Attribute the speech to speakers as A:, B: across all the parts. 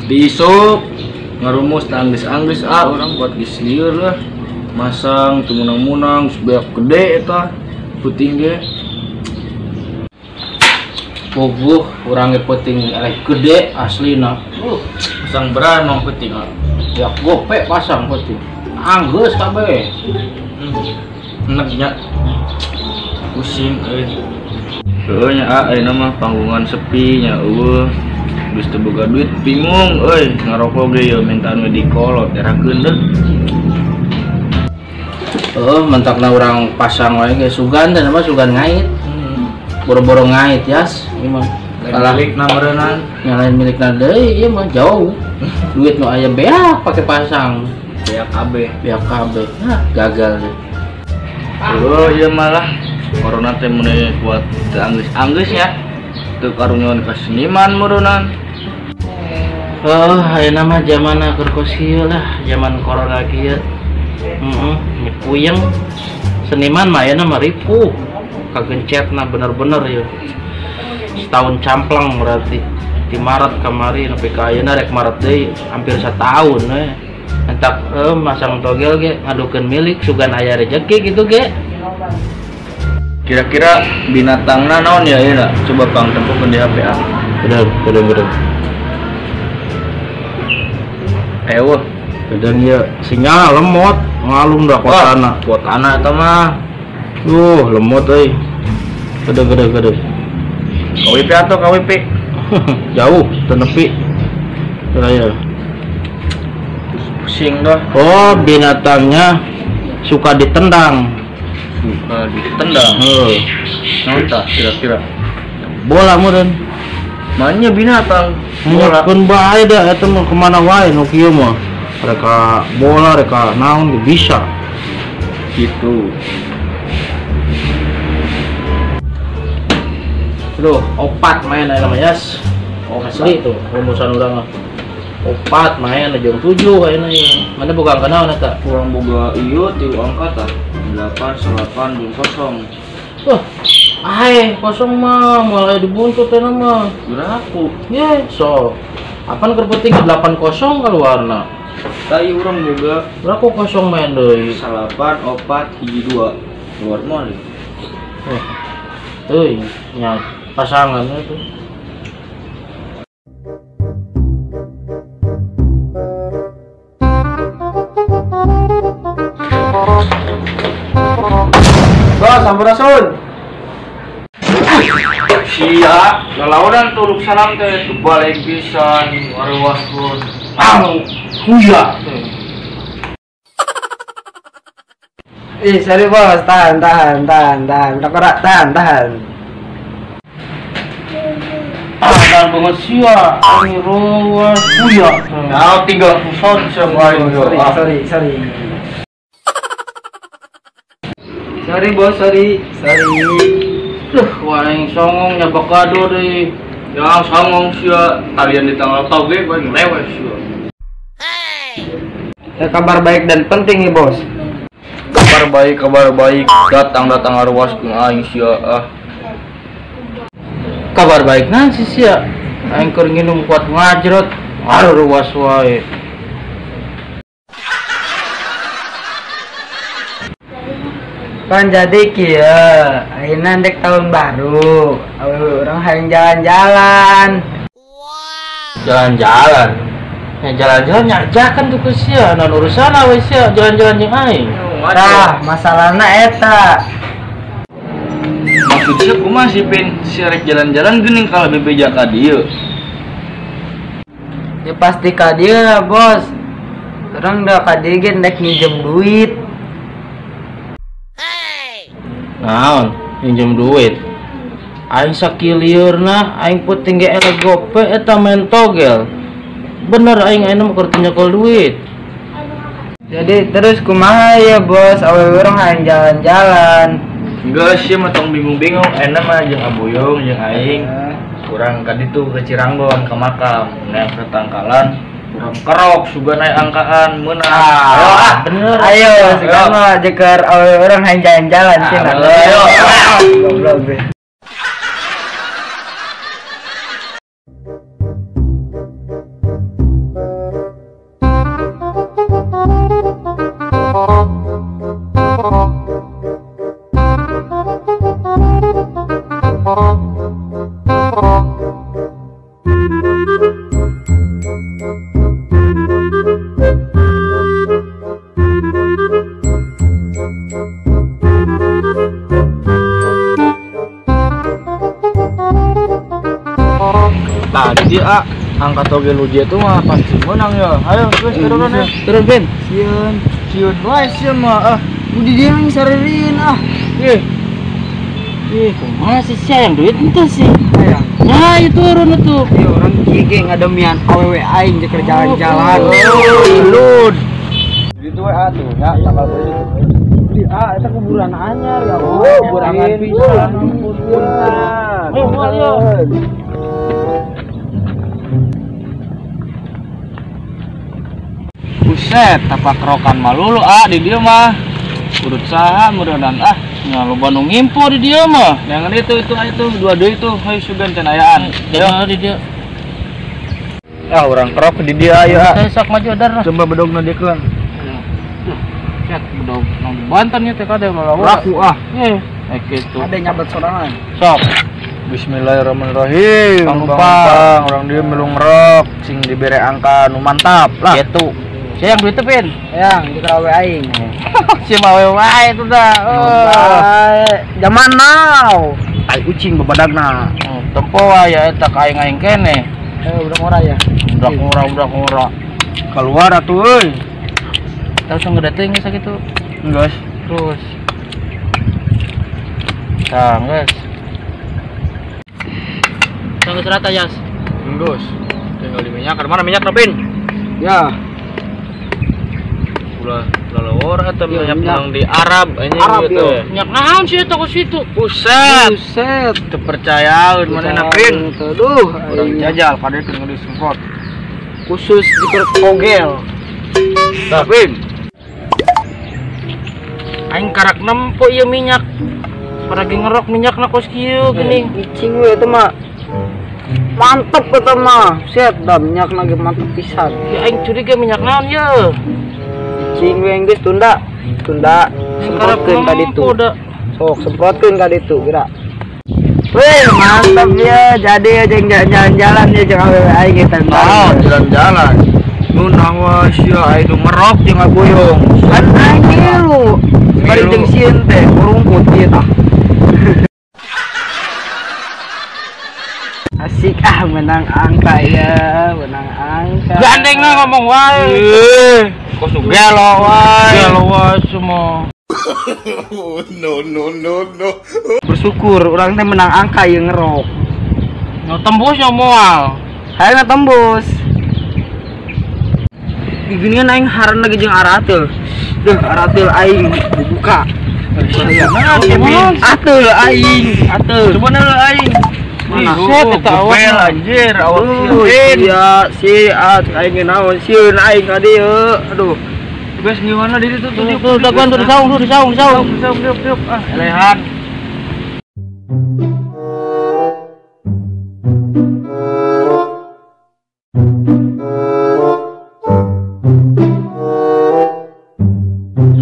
A: Diisuk ngarumus tah anggeus-anggeus ah urang kuat geus lieur lah. Masang teu meunang-meunang geus beak gede eta peuting ge.
B: Puguh urang ge peuting eleh gede aslina.
A: Pasang beran mang peuting ah.
B: Ya gope pasang peuting. Anggeus kabeh.
A: Enak nya. Pusing euy. Heueuh nya ah ayeuna mah panggungan sepi nya eueuh. Geus teu boga duit bingung euy, ngarokok ge yeuh mintaan we dikolot erakeun deuh.
B: Heuh, mentakna urang pasang wae ge sugan teh mah sugan ngait. Boro-boro ngait yas, ieu mah.
A: Kalah milikna meureunnan.
B: Nya lain milikna deui ieu mah jauh. Duit nu aya beak pake pasang.
A: Beak kabeh.
B: Beak kabeh. Nah, gagal deh.
A: Heuh, ieu malah corona teh mun kuat teu anggeus-anggeus nya. Teu karunyon ka seniman meureunnan.
B: Oh, ayeuna mah zamanna keur kos kieu lah, zaman corona kieu. Heeh, puyeng. Seniman mah ayeuna mah ripuh. Kagencetna bener-bener ya. Setahun camplang berarti. Di Maret kamari nepi ka ayeuna rek Maret deui hampir setahun we. Entak masang togel ge ngadukeun milik sugan aya rejeki gitu ge.
A: Kira-kira binatangna naon ya ayeuna? Coba pang tempokeun di HP ah.
B: Bener.
A: Eweuh,
B: bedeng ieu sinyal lemot ngalung dah kotana.
A: Kotana eta mah.
B: Lemot euy. Gede.
A: KWP atau KWP?
B: Jauh, teu nepi. Raya.
A: Pusing dah.
B: Oh, binatangnya suka ditendang.
A: Suka ditendang.
B: Heuh.
A: Naon tah kira-kira?
B: Bola meureun.
A: Manya binatang.
B: Bola keun bae da eta mah kemana wae nu kieu mah. Reka bola, reka naon ge bisa.
A: Gitu.
B: Aduh, opat main aja namanya, Yas. Oh, asli tuh rumusan urang mah. Opat main jeung 7 ayeuna ieu. Mana boga angka naon eta?
A: Urang boga ieu tilu angka tah. 8, 9 jeung 0.
B: Wah, ae kosong mah moal aya dibuntut eta mah.
A: Geraku.
B: Ye, so. Apan keur penting 8 kosong kaluarna.
A: Tah ieu urang boga
B: Geraku kosong main deui.
A: 9, 4, 1, 2. Keluar moal.
B: Oh. Teuing nya pasangan itu.
A: Bos, sampurasun. Sia, lalawanan turuk salam teh balik pisan warewaskeun.
B: Ang, huya.
C: Ih, sorry bos, tahan. Udah tahan.
B: Tahan banget sia, ini ruas huya.
A: Nah, tinggal fuson sama aing.
C: Sorry. Sorry bos, sorry.
B: Duh, wah aing songong nyabak kado deui.
A: Yang songong sia, talian di tanggal toge gua ngelewes sia.
C: Ya, kabar baik dan penting nih bos.
A: Kabar baik, datang arwaskeun aing sia ah.
B: Kabar baik naon sih sia? Aing keur nginum kuat ngajrot, aruwas wae.
C: Pan jadi kieu, ayeuna ndek tahun baru, urang hayang jalan-jalan.
B: Jalan-jalan. Ya jalan-jalan nyajakan tuh ke sia, naon urusan we sia jalan-jalan jeung aing.
C: Tah, masalahna eta.
A: Maksudnya kumaha sih Pin, si rek jalan-jalan geuning kalau bebeja ka dieu.
C: Ya pasti ka dieu lah, Bos. Urang da ka dieu ge ndek minjem duit.
B: Naon, minjem duit. Aing sakilieurna aing peuting ge eleh gope eta main togel. Bener aing ayeuna mah keur teu nyekel duit.
C: Jadi terus kumaha ya bos, awewe urang hayang jalan-jalan.
A: Enggak sih, mah tong bingung-bingung, enak mah jeung Aboyong jeung aing. Kurang ka ditu ke Ciranggon ke makam, naik ke tangkalan, kurang kerok sugan naik angkaan meunang.
C: Ayo ah,
B: bener.
C: Ayo, sekarang mah jeker awewe urang hayang jalan-jalan cenah.
A: Ayo.
C: Goblok deh.
A: dia ah. Angkat oge lu dia tuh mah pasti menang ya. Ayo geus turun ya.
C: Turun Pin. Sieun.
A: Sieun wae sieun mah ah.
C: Budi dia yang sarerin ah.
A: Ih.
B: Ih, kumaha sih sia yang duit itu sih.
C: Hayang.
B: Nah, itu turun itu.
C: Iya orang kieu ge ngademian awewe aing jeung keur jalan-jalan.
A: Lud. Gitu we atuh nya tanggal beli.
C: Di ah eta kuburan anyar ya. Oh, kuburan pisan.
B: Oh, moal yo.
A: Buset, tapak rokan malulu ah di dieu mah. Urut saha meureundan ah.
B: Nya loba nu ngimpo di dieu mah.
A: Jangan itu dua deui itu hayu sugan can ayaan.
B: Ayo di dieu.
A: Ah urang kerok di dieu ayo ah.
B: Saya sok maju dar lah.
A: Coba bedogna diekeun.
B: Cek bedog nang di Banten nya teh kade malawa.
A: Laku ah.
B: Eh, kitu.
C: Ada nyabet sorangan.
B: Sok.
A: Bismillahirrahmanirrahim.
B: Bang,
A: orang dieu milu ngerok sing dibere angka nu mantap lah.
B: Kitu. Sia yang duit teh, Pin.
C: Yang di awe aing.
B: Si mawe wae itu dah.
C: Zaman now.
A: Tai ucing babadagna.
B: Tempo wae ya eta ka aing-aing keneh.
C: Udah ngora ya.
B: Udah ngora.
A: Keluar atuh euy.
B: Terus ngedating geus sakitu.
A: Geus.
B: Terus. Tah, geus. Geus rata, Yas.
A: Geus. Tinggal di minyak. Mana minyak, Pin?
C: Ya.
A: Ulah lalawor atau minyak menang di Arab anjing gitu.
B: Minyak naon sih eta situ?
A: Buset.
C: Buset.
A: Teu percayaeun manehna Pin.
C: Aduh,
A: urang jajal kade tinggal disemprot.
C: Khusus di kogel.
A: Tah Pin.
B: Aing karak nempo ieu minyak. Paragi ngerok minyakna kos kieu geuning.
C: Icing we eta mah. Mantep eta mah. Set dah minyakna ge mantep pisan.
B: Ya aing curiga minyak naon ye.
C: Cing we geus tunda. Tunda semprotkeun ka ditu. Sok semprotkeun ka ditu geura. Weh, mantap ya. Jadi jeung jalan-jalan ya jeung awewe aing eta.
A: Naon jalan-jalan. Nu nawa sia aing nu ngerok jeung ngabuyung.
C: Kan aing milu. Bari jeung sieun teh urungkut ieu tah. Asik ah menang angka ya, menang angka.
B: Gandeng lah ngomong wae.
A: Kok gelo wae.
B: Gelo wae semua.
D: No no no no.
C: Bersyukur urang teh menang angka ieu ngerok.
B: No tembus yo moal.
C: Hayang tembus. Geuningan aing haran lagi jeung arateul. Duh, arateul aing dibuka. Ateul aing, ateul.
A: Coba na aing.
B: Mana? Set eta awak
A: anjir, awak
C: sieun. Iya, si aing naon sieun aing ka dieu. Aduh.
A: Geus gimana di ditu tuh.
B: Tuh, daguan tuh di saung, tuh di saung, saung.
A: Saung, ah, elehan.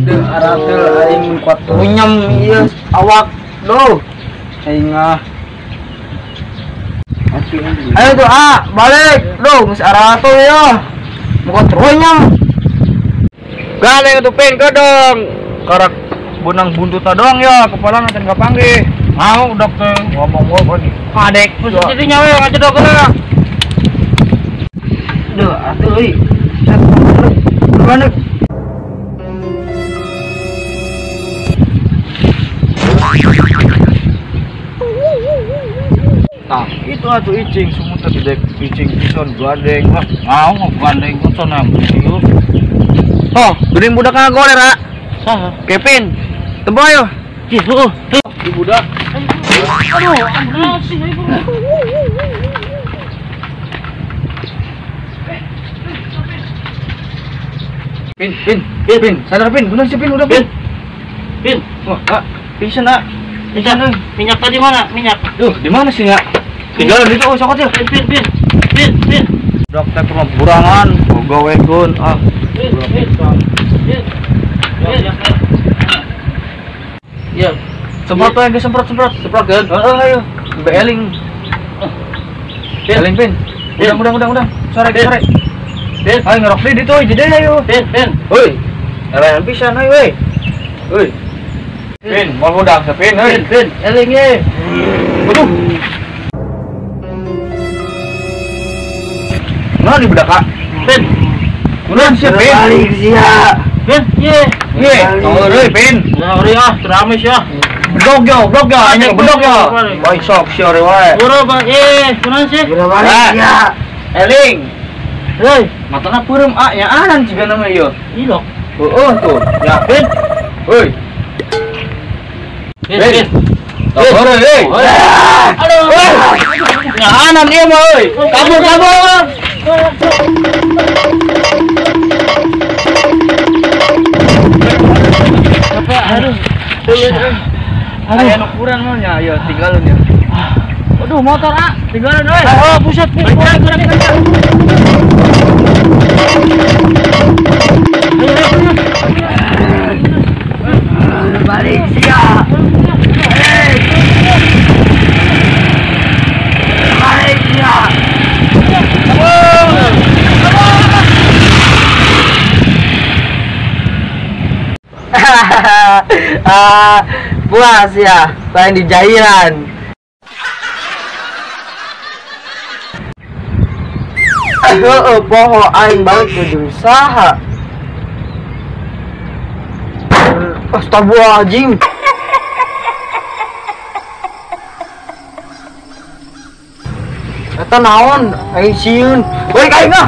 C: Duh, arateul aing mun kuat runyam ieu awak. Duh. Aing ah. Ayo tuh ah, balik. Duh, geus arateul ya. Mun kuat runyam.
A: Galeng tuh Pin gedong. Karak benang buntutna doang ya, kepala can kapanggih. Mau dokter ngomong wae nih.
B: Kadek, jadi nyawe ngajedog heula.
C: Duh, atuh euy. Set. Mana?
A: Nah, itu atuh icing sumut tadi dek icing pisan gandeng.
B: Mau gandeng pisan am ieu.
A: Oh, geuning budak ngagoler, ah.
B: Saha?
A: Kevin. Tempo ayo.
B: Ih, heuh.
A: Di budak.
B: Aduh, ampun sih ibu.
A: Pin, Pin, Pin, Pin, sadar Pin, bener sih Pin, udah Pin.
B: Pin.
A: Wah, ah, pingsan ah.
B: Pingsan. Minyak tadi mana? Minyak.
A: Duh, di mana sih ya? Tinggal di situ, oh, sokot ya.
B: Pin, Pin, Pin. Pin, Pin.
A: Dokter rumah burangan, gawekeun ah.
B: Pin, Pin. Pin. Ya.
A: Semprot aja, semprot, semprot.
B: Semprot kan?
A: Heeh, ayo. Beeling. Eling, Pin. Udah. Sore, sore.
B: Pin.
A: Ayo ngerok di ditu, jadi ayo.
B: Pin, Pin.
A: Hoi. Elehan pisan ayo, woi. Hoi. Pin, mau udang Pin, hoi.
B: Pin, Pin, eling ye.
A: Waduh. Kunaon di budak ka? Pin. Kunaon sia, Pin?
C: Balik sia.
B: Pin, ye.
A: Ye, euy, Pin.
B: Nah, ori ah, rame sia.
A: Bedog yo, bedog yo, anjing bedog yo. Boy sok sia ori wae.
B: Buru, Bang. Eh, kunaon sih?
C: Balik sia.
A: Eling.
B: Hei,
A: matana peureum ah nyaanan jiga nama ieu.
B: Ilok.
A: Heeh tuh. Ya, Pin. Hoi.
B: Pin, Pin.
A: Hore, hei.
B: Aduh.
A: Nyaanan ieu mah euy. Kabur, kabur.
B: Aduh.
A: Aya nu kurang mah nya, ieu tinggalun ya.
B: Aduh, motor ah, tinggalun euy. Oh, buset, kurang kurang.
C: Balik sia. Balik sia. Ah, puas ya, lain di jairan. Heeh, poho aing balik ke jeung saha. Astagfirullahaladzim. Eta naon? Aing sieun. Balik aing ah.